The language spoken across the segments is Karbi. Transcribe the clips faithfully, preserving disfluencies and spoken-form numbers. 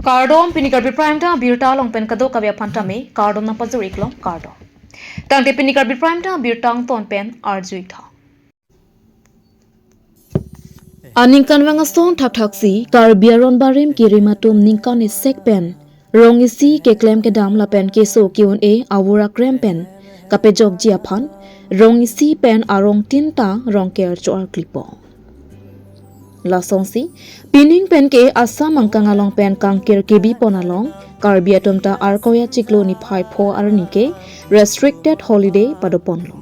Kardom, pini Karbi Prime Time abirta along pen kadokave aphan tame kardom nangpajir-iklong, kardom. Tangte pini Karbi Prime Time abirta angton pen arju-ik tha. Aningkanvang ason thakthaksi Karbi aron barim kerim atum ningkan isek pen rong isi keklem kedam lapen keso ke-un-e avur akrem pen kapejokji aphan rong isi pen arong tin ta Rongker cho-arklipo. Lasonsi, pining pen ke Assam angkang along pen kangkir kebipon along Karbi atum ta Arkoi achiklo niphai pho arni ke restricted holiday padoponlo.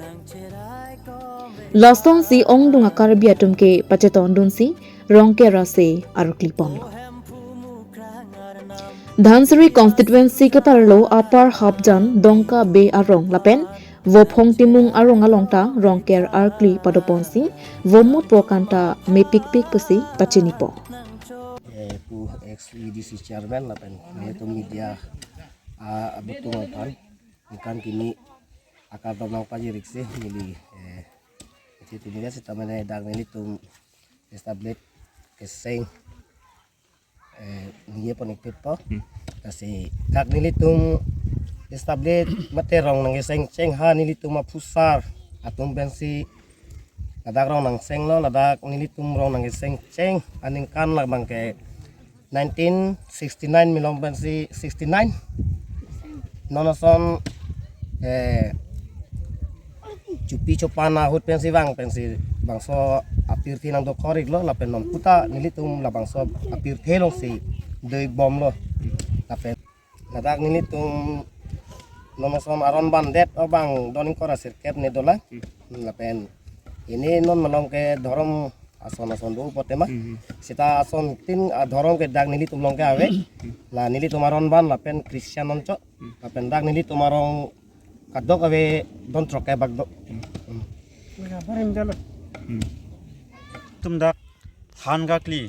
Lasonsi ongdung a-Karbi atum ke pachetondunsi Rongker ase arkliponlo. Dhansiri constituency keparlo Upper Hapjan Dongka Bey arong lapen Vophong Timung arong along ta Rongker arkli padoponsi vomut vo kan ta mepikpik pusi pachinipo. Eh, pu ex V D C chairman lapen nelitum media, ah, abutung aphan ningkan kini akardom nangpajir-ik si neli, eh, isi tumi ya sita mane dak nelitum establish keseng, eh, ningje pon-ik pitpo. Hmm. Lasi dak nelitum establish mate rong nangkeseng cheng ha nelitum aphusar atum pensi ladak rong nangsenglo, ladak nelitum rong nangkeseng cheng aningkan labang ke nineteen sixty-nine malom pensi sixty-nine. Non ason, eh, chupi chopan ahut pensi vang pensi bangso apirthe nangdokhor-iklo lapen non puta nelitum labangso apirthe alongsi do-ik bomlo. Lapen ladak nelitum non ason aron bandet abang don ingkoi ra sirkep ne dolang. Lapen pini non malom ke dhorom ason ason do pote ma. Hmm. Sita ason tin adhorom ke dak nelitum along ke ave. Hmm. La nelitum aron ban lapen Christian non cho. Hmm. Lapen dak nelitum arong kadokave don throk ke bak do. Hmm. Hmm. Hmm. Tum dak than kakli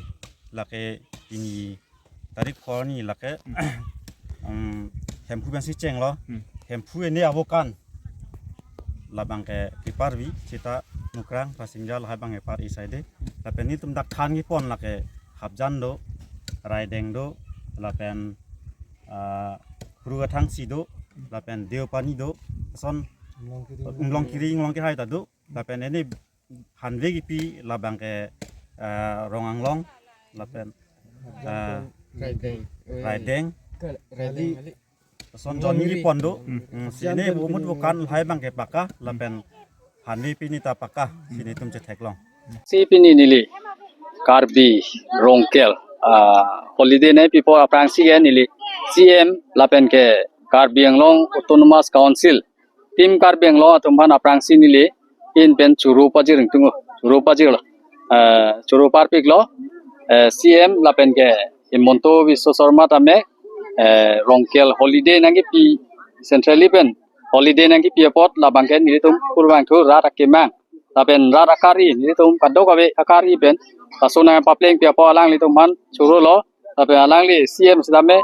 lake pini tarik pho arni lake, um, Hemphu pensi chenglo. Hmm. Hemphu ene avokan labang ke keparvi sita Mukrang Pasingja lahai abang kepar-i saide. Lapen nelitum dak than kepon lake Hapjan do, Raideng do, lapen, ah, Pru Kathangsi do, lapen Deopani do, ason Umlongkiri, Umlongkiri, Umlongkiri hai ta do, lapen ene hanve kipi labang ke, ah, Rong Anglong, lapen, ah, Raideng. Raideng. Raideng. Ason jonni pon do. Hmm. Hmm, si ene vomut vo kan lahai abang ke paka, lapen hanve pini ta paka, si nelitum chetheklong. Si pini neli Karbi Rongker, ah, holiday nangpipo aphrangsi ke neli C M lapen ke Karbi Anglong Autonomous Council, Team Karbi Anglong atum aphan aphrangsi neli ahin pen choro pajir ingtung, choro pajirlo. Eh, choro parpiklo, eh, C M lapen ke Himanta Biswa Sarma tame, eh, Rongker holiday nangkipi, centrally pen holiday nangkipi apot labang ke nelitum kurvangthu rat akemang lapen rat akari, nelitum kadokave akari pen laso nangpaplengpi apot alanglitum aphan chorolo. Lapen alangli C M sitame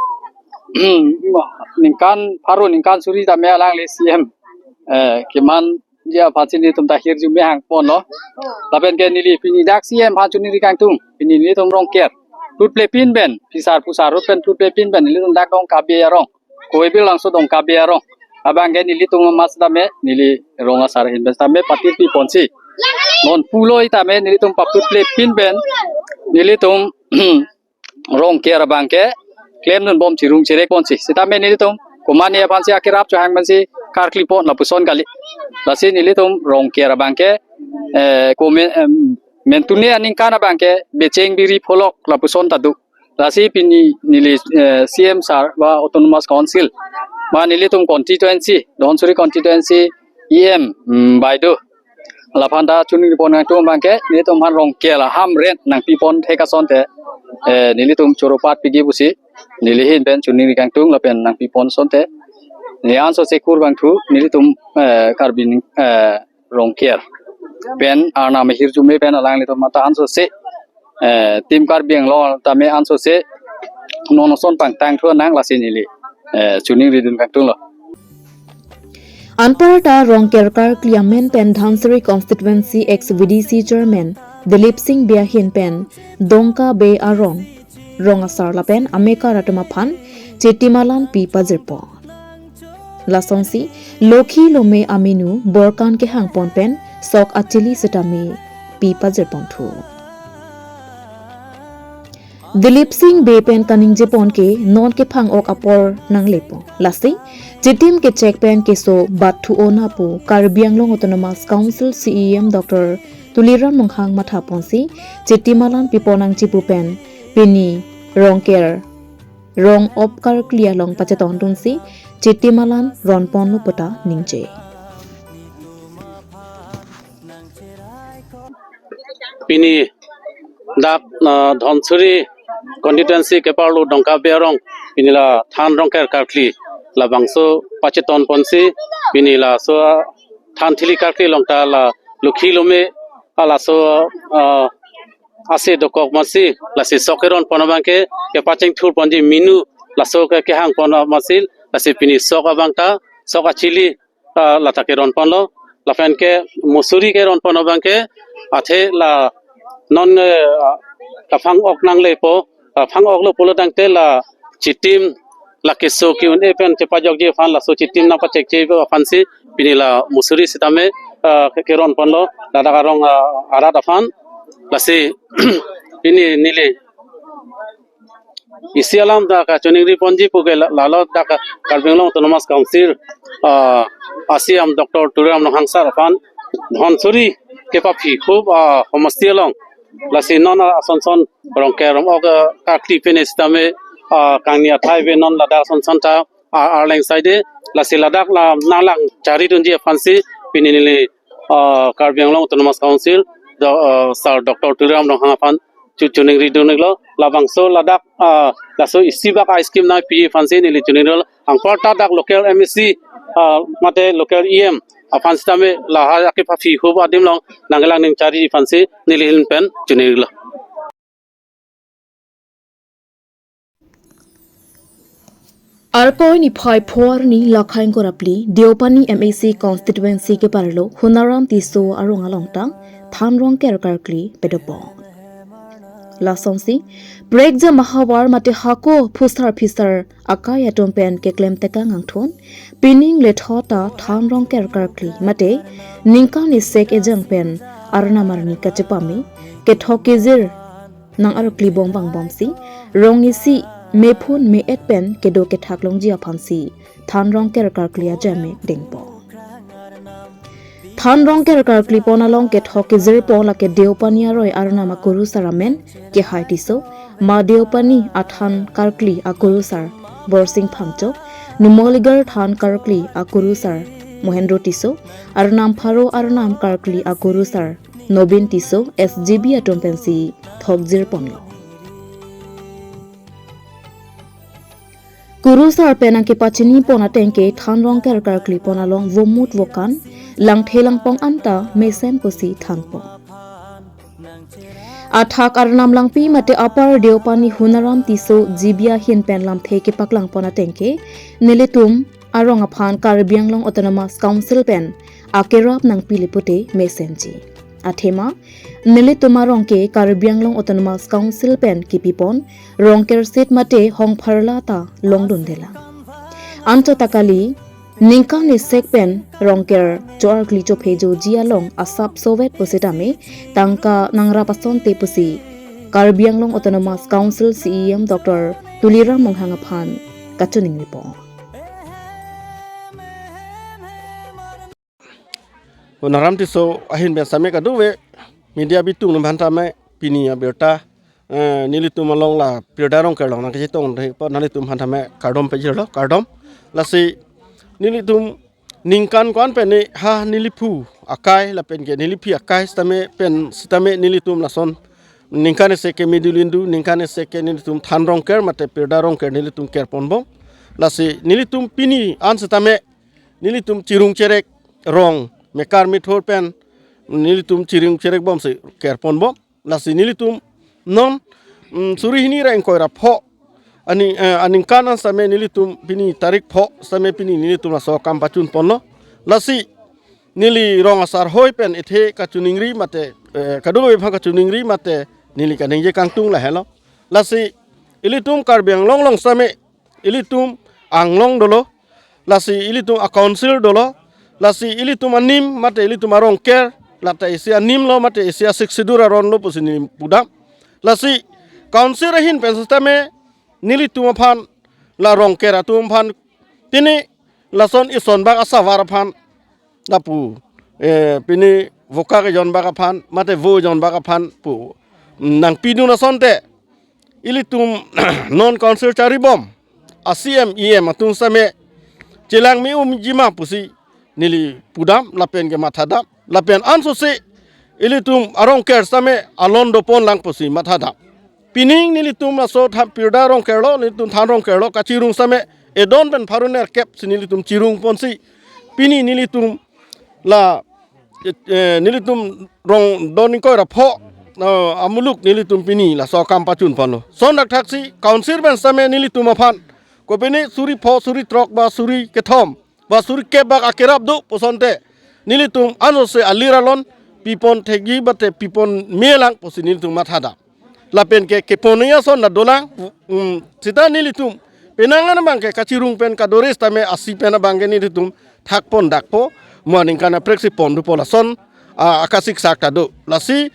ningkan pharo ningkan suri tame alangli C M, eh, kemanji aphansi nelitum ta hirjume hangponlo. Lapen ke neli pini dak C M aphan choningri kangtung, pini nelitum Rongker putplepin pen, phisar phusar ahut pen putplepin pen nelitum dak Dongka Bey arong, Koibil Langso Dongka Bey arong abang ke nelitum amat sitame neli rong asar ahin pen sitame patirpi ponsi non pulo sitame nelitum paputplepin pen nelitum Rongker abang ke klemdun bom, chirum chirek ponsi. Sitame nelitum komatne aphansi akerap chohang pensi karkli pon lapuson kali. Lasi nelitum Rongker abang ke, eh, komen, em, mentune aningkan abang ke becheng biri pholok lapuson ta do. Lasi pini neli, eh, C M sir ba Autonomous Council ba nelitum constituency, Dhansiri constituency E M, mm, baido, laphan ta choningri pon kangtung abang ke nelitum aphan Rongker ahamren nangpi pon thek asonte, eh, nelitum choro parpiji pusi neli ahin pen choningri kangtung lapen nangpi pon asonte neli ansose kurvangthu, nelitum, eh, Karbi ning, eh, Rongker pen arnam ahirjume pen alanglitum mata ansose, eh, Team Karbi Anglong tame ansose non ason pangtangthu nang, lasi neli, eh, choningridun kangtunglo. Anparta Rongker karkli amen pen Dhansiri constituency ex V D C chairman Dilip Singh Bey ahin pen Dongka Bey arong rong asar lapen amekar atum aphan chitimalan pi pajirpon. Lasonsi lokhi lome aminu borkan kehangpon pen sok achili sitame pi pajirponthu. Dilip Singh Bey pen kaningjepon ke non kephang-ok apor nanglepo. Lasi chitim kechek pen keso batthu-o na pu Karbi Anglong Autonomous Council C E M Doctor Tuliram Ronghang mathaponsi chitimalan pipon nangji pu pen pini Rongker rong-op karkli along pachetonthusi chitimalan ronponlo puta ningje. Pini dak, ah, Dhansiri constituency keparlo Dongkabi arong pini la Than Rongker karkli labangso pachetonponsi pini laso, ah, Than Thili karkli along ta la lokhi lome, ah, laso, ah, ase dokok masi lasi sok keronpon abangke kepachingthurponji minu laso ke kehangpon masi lasi pini sok abang ta sok achili, ah, lata keronponlo. Lapen ke musuri keronpon abangke athe la non, eh, kaphang-ok nanglepo, kaphang-oklo pulo tangte la chitim la keso ke-un-e pen chepajokji aphan laso chitim nangpachekche aphansi pini la musuri sitame, ah, ke-, keronponlo ladak arong, ah, arat aphan. Lasi pini neli isi alam ta kachiningriponji puke la-, lalo dak Karbi Anglong Autonomous Council, ah, C E M Doctor Tuliram Ronghang sir aphan Dhansiri kepaphi khub, ah, homosti along lasi non asonson Rongker rong-ok, ah, karkli pine sitame, ah, kangni athai ave non ladak asonson ta, ah, arleng saide lasi ladak la nanglang charidunji aphansi pini neli, ah, Karbi Anglong Autonomous Council do, ah, sir Doctor Tuliram Ronghang aphan chu-, chiningridun-iklo. Labangso ladak, ah, laso isi bak a-scheme nangpi aphansi neli chiningridunlo. Anparta dak local M A C, ah, mate local E M aphan sitame lahai akepaphi khub adim along nanglang ning chari aphansi neli ahin pen chiningridunlo. Arkoi niphai pho arni lakhai ingkoi ra phli Deopani M A C constituency keparlo Honaram Tisso arong along ta Than Rongker karkli pedopon. Lasonsi prekjam ahavar mate hako phusar phisar akai atum pen keklem tekang angthon pining letho ta Than Rongker karkli mate ningkan isek ejang pen arnam arni kachepame kethok kejir nang-arklibom vangbomsi rong isi mephun me-et pen kedo kethak longji aphansi Than Rongker karkli ajame dengpon. Than Rongker karklipon along kethok kejirpon lake Deopani aroi arnam akurusar amen Kehai Tisso, Ma Deopani athan karkli akurusar Borsing Phangcho, Numaligarh than karkli akurusar Mohendro Tisso, arnam pharo arnam karkli akurusar Nobin Tisso, S G B atum pensi thokjirponlo. Kurusar pen nangkepachinipon ateng ke Than Rongker karklipon along vomut vokan, langthe langpong anta mesen pusi thanpon. Athak arnam langpi mate Upper Deopani Honaram Tisso G B ahin pen lamthe kepaklangpon ateng ke nelitum arong aphan Karbi Anglong Autonomous Council pen akerap nangpile pute mesenji. Athema nelitum arong ke Karbi Anglong Autonomous Council pen kipipon Rongker seat mate hongpharla ta longdundelang. Anchot ta kali ningkan isek pen Rongker cho-arkli chophe joji along asap sovet pusitame tangka nangrap asonte pusi Karbi Anglong Autonomous Council C E M Doctor Tuliram Ronghang aphan kachiningripo. Honaram Tisso ahin pen same kadokave media bitung atum aphan tame pini abirta, eh, nelitum along la Pirda Rongker along nangkachetongdunpo nelitum aphan tame kardom pajirlo, kardom. Lasi nelitum ningkan ko-an pen ne ha neliphu akai lapen ke neliphi akai sitame pen sitame nelitum lason ningkan isek ke Middle Indu, ningkan isek ke nelitum Than Rongker mate Pirda Rongker nelitum kerponbom. Lasi nelitum pini an sitame nelitum chirung cherek rong mekar methur pen nelitum chirung cherekbomsi kerponbom. Lasi nelitum non, mm, suri hini ra ingkoi ra pho ani, eh, aningkan an sitame nelitum pini tarik pho sitame pini nelitum laso akam pachunponlo. Lasi neli rong asar hoi pen ethe kachiningri mate, eh, kadokave aphan kachiningri mate neli kaningje kangtung lahelo. Lasi ilitum Karbi Anglong along sitame ilitum Anglong dolo, lasi ilitum a-council dolo, lasi ilitum anim mate ilitum arongker, lata isi anim lo mate isi a-Sixth Schedule aron lo pusi neli pudam. Lasi council ahin pen sitame nelitum aphan, la rongker atum aphan pini lason isonbak asavar aphan lapu, eh, pini voka kejonbak aphan mate vo jonbak aphan pu nangpidun asonte ilitum non council charibom a-C M E M atum sitame chelang me-um jima pusi neli pudam lapen ke mathadam lapen ansose ilitum arongker sitame alon dopon lang pusi mathadam. Pining nelitum laso than pirda rongkerlo, nelitum than rongkerlo, kachirung sitame edon pen pharo nerkep si nelitum chirung ponsi pini nelitum la, eh, nelitum rong don ingkoi ra pho, eh, amuluk nelitum pini laso akam pachun ponlo. Lason thakthaksi council pen sitame nelitum aphan kopine suri pho, suri throk ba suri kethom ba suri kep bak akerap do pu asonte nelitum ansose alir alon pipon thekji mate pipon me lang pusi nelitum mathadam. Lapen ke kepon ason na dolang, um, sita nelitum penang an abang ke kachirung pen kadore sitame asi pen abang ke nelitum thakpon dakpo, mo aningkan apreksi pon dopo lason, ah, akasiksak ta do. Lasi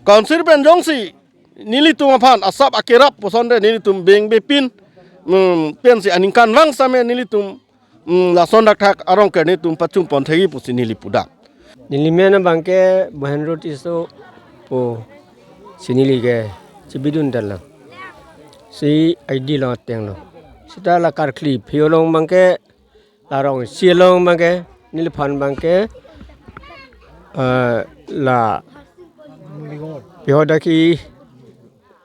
council pen jongsi nelitum aphan asap akerap pu asonte nelitum beng bepin, um, pensi aningkanvang sitame nelitum, um, lason thakthak arongker nelitum pachun pon thekji pusi neli pudam. Neli men abang ke Bohenrot Tisso pu si neli ke chibidun detlo. Si I D along atenglo. Sita la karkli phi along abang ke, la rongsi along abang ke, neliphan abang ke, eh, la pihot aki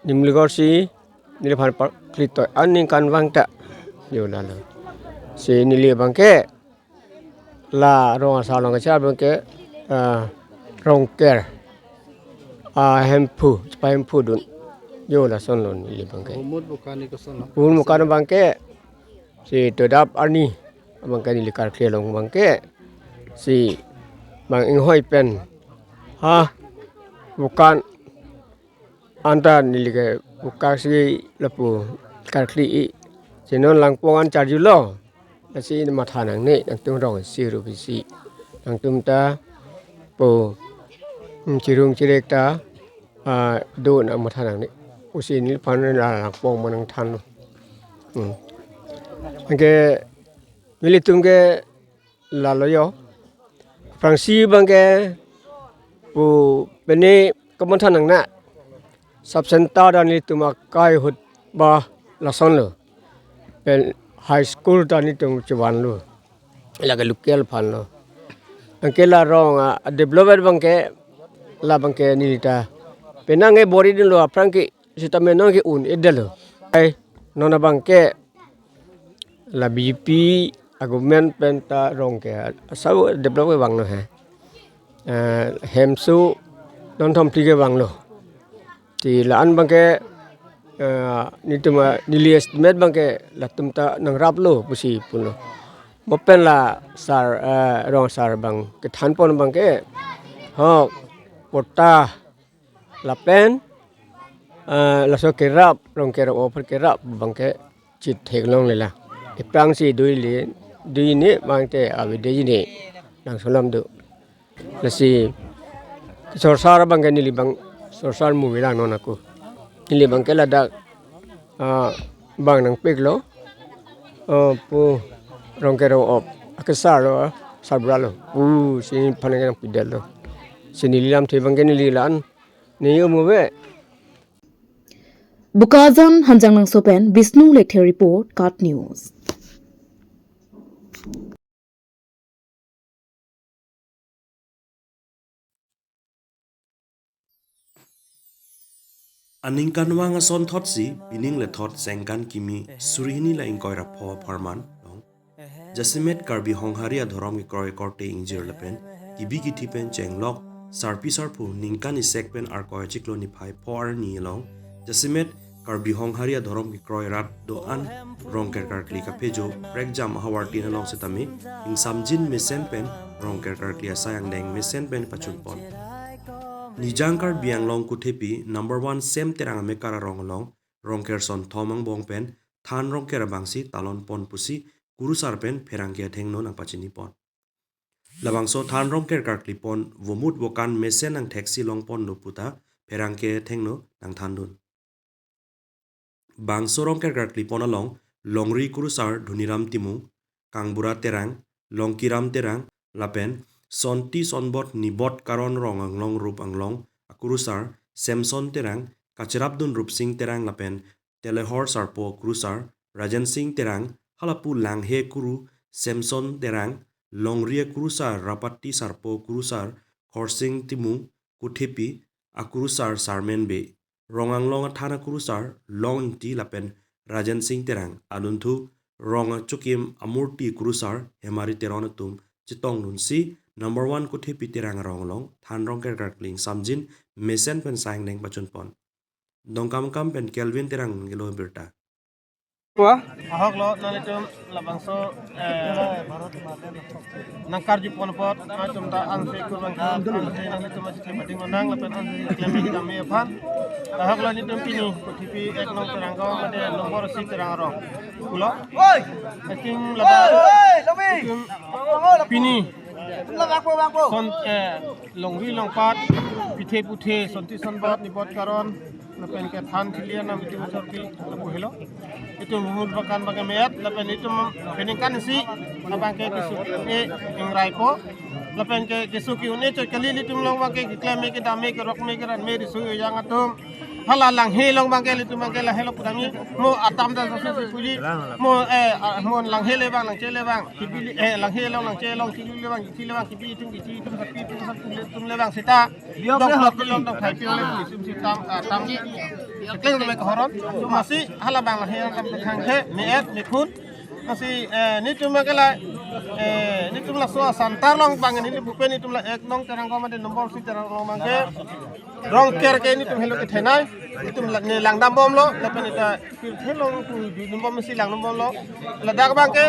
Nimligor si neliphan pa-, kli toi aningkanvang ta. Yo lalo. Si neli abang ke la rong asar along kachar abang ke, ah, rongker, ah, Hemphu, chepa Hemphu dun. Yo lason lo neli abang ke. Umut bukan ni koson lo. Umut bukan abang ke si Todap Arni abang ke neli karkli along abang ke si bang inghoi pen. Ha, bukan anta neli ke bukan si lapu karkli-i. Si non langpong an charjulo. Lasi matha nangne, nangtum rongsi rup isi. Nangtum ta pu, hmm, chirung chirek ta, ah, do nang matha nangne. Pusi neliphan la langpong ma nangthanlo. Hmm. Anke nelitum ke lalo yo. Aphrangsi abang ke pu pene kamatha nangne. Sub center ta nelitum akai ahut ba lason lo. Pen high school ta nelitum chevanlo. La ke local aphan lo. Anke la rong a-development abang ke la abang ke neli ta penang e bor-idunlo aphrang ke sitame non ke un-edetlo. Ai, non abang ke la B J P a-government pen ta rong ke asap develop kevanglo he. Eh, hemso non thom phli kevanglo. Ti la-an abang ke, eh, nelitum a-, neli estimate abang ke latum ta nangraplo pusi pulo. Mo pen la sar, eh, rong sar abang kethanpon abang ke, ho, patta lapen, eh, laso kerap, rongker o pher kerap abang ke chithek longlelang. Aphrangsi dui le, dui ne abang te avedetji ne nangsolam do. Lasi sorsar abang ke neli abang sorsar muvilang non ako. Neli abang ke ladak, ah, bang nangpiklo. Ah, pu rongker o-op akesar lo, ah, sarbura lo. Pu si nephan ke nangpidetlo. Si neli lamthe abang ke neli la-an ne umuve. Bokajan Hanjanglangso pen Bishnu Lekthe report, KAT News. Aningkanvang asonthotsi, pining lethot sengkan kimi, suri hini la ingkoi ra pho apharman along jasemet Karbi Honghari adhorom kekroi korte ingjir lapen kebi kethe pen chenglok sarpi sarpo ningkan isek pen Arkoi achiklo niphai pho arni along jasemet Karbi Honghari adhorom kekroi rat do-an rongker karkli kaphejo prekjam ahavartin along sitame ingsamjin mesen pen rongker karkli asai angdeng mesen pen pachunpon. Nijang Karbi Anglong Kuthepi number one Sem Terang amekar arong along Rongker son thom angbong pen than Rongker abangsi talon pon pusi kurusar pen pherangke athengno nangpachini pon. Labangso than Rongker karkli pon vomut vokan mesen nangtheksi long ponlo puta pherangke athengno nangthandun. Bangso Rongker karkli pon along longri kurusar Dhoniram Timung, Kangbura Terang, Longkiram Terang lapen Sonti Sonbot Nibot Karon Rong Anglong Rup Anglong akurusar Semson Terang, Kachirapdun Rupsing Terang lapen Telehor Sarpo akurusar Rajen Sing Terang, halapu Langhe kuru Semson Terang, longri akurusar Rapati Sarpo akurusar Khorsing Timung, Kuthepi akurusar Sarmen Bey, Rong Anglong athan akurusar Long Ingti lapen Rajen Sing Terang, adunthu Rong Achukim amurti akurusar Hemari Teron atum chetongdunsi number one Kuthepi Terang arong along than Rongker karkli ingsamjin mesen pen sai angdeng pachun pon. Dongkamukam pen Kelvin Terang kelo birta. Wah. Ahok lo, nanglitum labangso, eh, nangkarju pon apot, atum ta ansi kurang nanglitum aji thema ding nang lapen ansi klem ding kami aphan. Ahok lo, nelitum pini Kuthepi ek nong Terang Gaon mate nombor isi Terang arong. Kulo. I think laba nelitum pini son, eh, longri longpat, pithe puthe, Sonti Sonbot Nibot Karon lapen ke than thili anam itum chorpi lapu helo. Itum humut bakan bakan met lapen itum peningkan isi abang ke keso ke ingrai po. Lapen ke keso ke-un-e chot kali, nelitum along abang ke keklem me kedam me kerok me keran me riso ejang atum. Hala Langhe along abang ke nelitum abang ke lahelo pudamji. Mo atam ta susu puji. Mo, eh, ah, mo Langhe le abang, Langche le abang, Kibi le, eh, Langhe along, Langche along, Kibi le abang, Kibi le abang, Kibi itum, Kibi itum, Sapi itum, Sapi le itum le abang seta. Dong plot pilon dong thai pilon le itum seta, ah, tam. Kekleng le kehoron. Amatsi hala abang Langhe along thang the, me-et, mekhun. Amatsi, eh, nelitum abang ke la, eh, nelitum laso a-center along abang neli bupen nelitum la ek nong Terang Gaon mate nombor isi Terang along abang ke Rongker ke nelitum helo kethenei, nelitum la, ne langdam bomlo, lapen ita pirthe along tu dun bom si langdam bomlo. Ladak abang ke,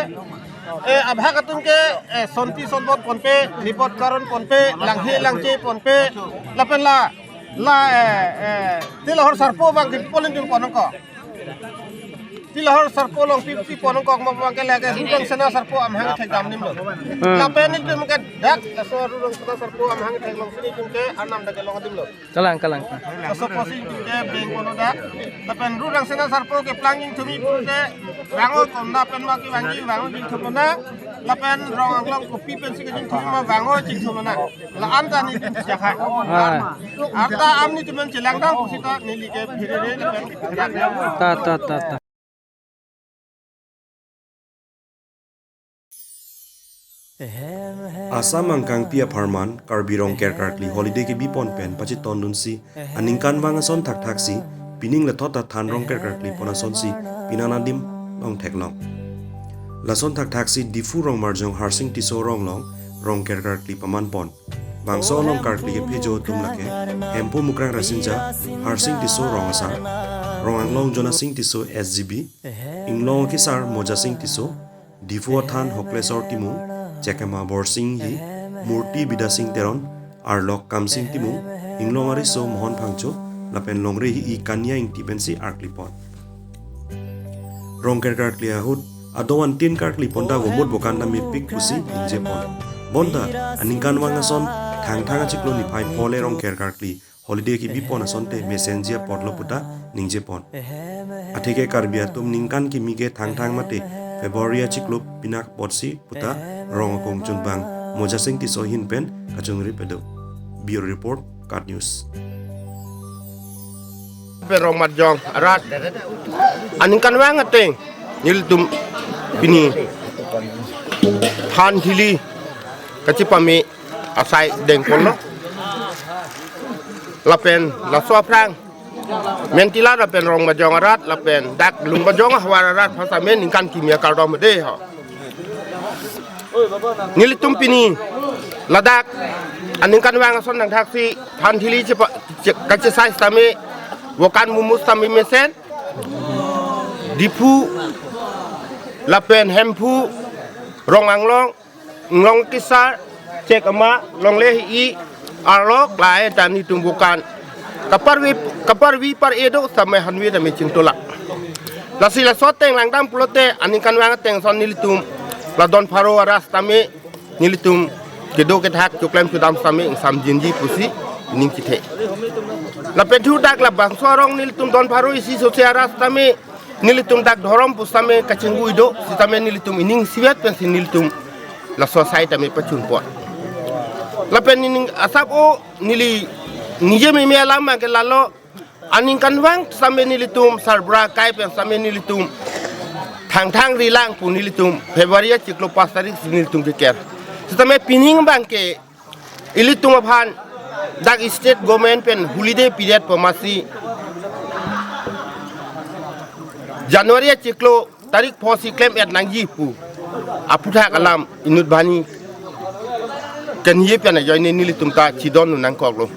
eh, abhag atum ke, eh, Sonti Sonbot ponpe, Nibot Karon ponpe, Langhe Langche ponpe, lapen la, la, eh, eh, Telehor Sarpo abang ke pon nelitum pon nangkok. Telehor Sarpo along pi pi pon nangkok ma abang ke lake Rurang Sena Sarpo amahang thek dam nimlo. Hmm. Lapen nelitum ke dak laso Rurang Sena Sarpo amahang thek alongsi nelitum ke arnam dak ke long adimlo. Kalang, kalang. Laso apotsi nelitum ke beng kono dak. Lapen Rurang Sena Sarpo keplang ingthum-i pulote vangno konda pen ma kevangji vangno ingthum lonang. Lapen Rong Anglong kopi pensi kejingthum ma vangno chingthum lonang. La-an ta nelitum chejak hai. Ah. Arta am nelitum chelangdam pusita neli ke phirere lapen. Ta, ta, ta, ta. Assam angkangpi apharman Karbi Rongker karkli holiday kebi pon pen pachetondunsi aningkanvang ason thakthaksi pining lethot ta than Rongker karkli pon asonsi pinan adim long theklong. Lason thakthaksi Diphu Rongmarjong Harsing Tisso Rong along Rongker karkli paman pon. Bangso along karkli kephejo atum lake Hemphu Mukrang Rasinja, Harsing Tisso Rong asar, Rong Anglong Jonasing Tisso S G B, Inglong Kesar Mojasing Tisso, Diphu Athan Hoklesor Timung, Chekema Borsing Inghi, Murti Bidasing Teron, Arlok Kamsing Timung, Inglong Ariso Mohon Phangcho, lapen Longri Hi-i Kania Ingti pensi arkli pon. Rongker karkli ahut, ado-an tin karkli pon ta vomut vokan ta mepik pusi ningje pon. Bonta, aningkanvang ason, Thangthang achiklo niphai pho le Rongker karkli holiday kebi pon asonte mesenji apotlo puta ningje pon. Atheke Karbi atum ningkan kimi ke Thangthang mate February achiklo pinak apotsi puta Rong akongchunbang Mojasing Tisso ahin pen kachongri pado. Bureau Report, KAT News. Pe Rongmarjong arat aningkanvang ateng nelitum pini than thili kachepame asai dengponlo. Lapen laso aphrang Mentila lapen Rongmarjong arat lapen dak Lumbajong ahavar arat aphan ta men ningkan kimi akardom de ho. Nelitum pini ladak aningkanvang ason thakthaksi than thili chepa-, che-, kachesai sitame vokan mumu sitame mesen Diphu lapen Hemphu, Rong Anglong, Inglong Kesar, Chekema, Longle Hi-i, Arlok, lahai ta nelitum vokan Kaparvi, kaparvi par-e do sitame hanve tame chingtulak. Lasi laso ateng langdam pulote aningkanvang ateng ason nelitum la Don Pharo arat sitame nelitum kedo kethak choklem chodam sitame ingsamjinji pusi ining kethe. Lapen thudak labangso arong nelitum Don Pharo isi sose arat sitame nelitum dak dhorom pusitame kachingvui do sitame nelitum ining isivet pensi nelitum laso asai tame pachunpon. Lapen ining asap o neli ningje meme alam abangke lalo, aningkanvang sitame nelitum sarbura akai pen sitame nelitum Thangthang Rilang pu nelitum February achiklo pas tarik si nelitum keker. Sitame pining abangke ilitum aphan dak state government pen holiday period pu amatsi January achiklo tarik pho si klem-et nangji pu aputhak alam inut banghini kaningje pen ajoine nelitum ta chidon nangkoklo.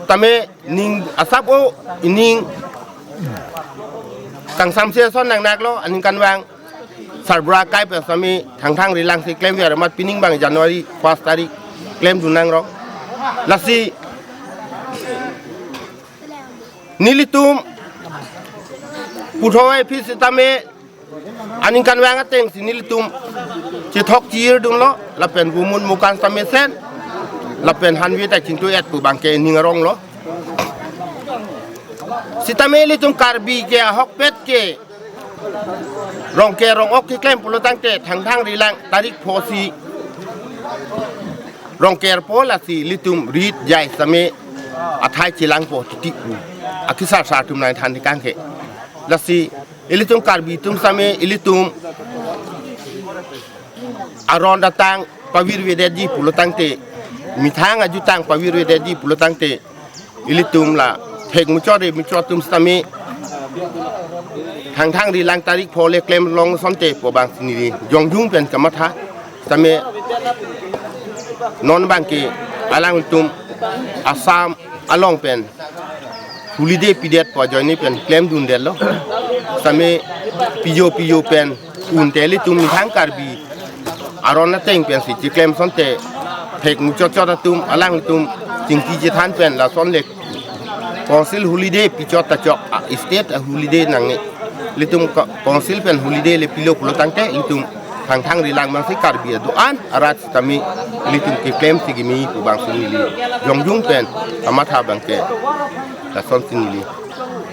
Tame ning asap o ining kangsamse ason nangnaklo, aningkanvang sarbura akai pen sitame Thangthang Rilang si klemver amat pining abang January pas tarik klemdun nangrong. Lasi nelitum puthot aphi sitame aningkanvang ateng si nelitum chethok chirdunlo, lapen bumun mukan sitame sen, lapen hanve ta chingthu-et pu abangke ning aronglo. Sitame ilitum Karbi ke ahokpet ke Rongker rong-ok keklem pulo tangte Thangthang Rilang tarik pho si Rongkerpo, lasi ilitum rit jai sitame athai chelangpo titi pu akisar sar atum nangthan thekang ke. Lasi ilitum Karbi atum sitame ilitum aron atang pavirvedetji pulo tangte, methang ajutang pavirvedetji pulo tangte, ilitum la thek muchot re muchot atum sitame Thangthang Rilang tarik pho le klem long asonte pu abang si neli jongjung pen kamatha. Sitame non abangke alangtum Assam along pen holiday pidet pu ajoine pen klemdundetlo. Sitame pijo pijo pen unte ilitum methang Karbi aron ateng pensi cheklem asonte thek muchot chot atum alangtum chingki chethan pen lason le council holiday pichot ta chok, a, state a holiday nangne. Ilitum co-, council pen holiday le pilo pulo tangte ilitum Thangthang Rilang abangsi Karbi ado-an arat sitame ilitum keklem si kimi pu abang si neli jongjung pen kamatha abangke lason si neli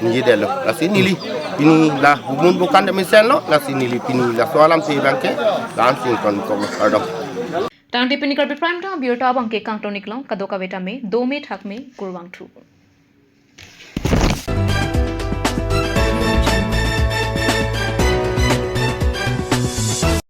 ningjedetlo. Lasi neli pini la bumun bukan demi senlo, lasi neli pini laso alam si abangke la-an si ingtonkoklo, kardom. Tangte pini Karbi Prime Time abirta abangke kangton-iklong, kadokave tame dome thakme, kurvangthu.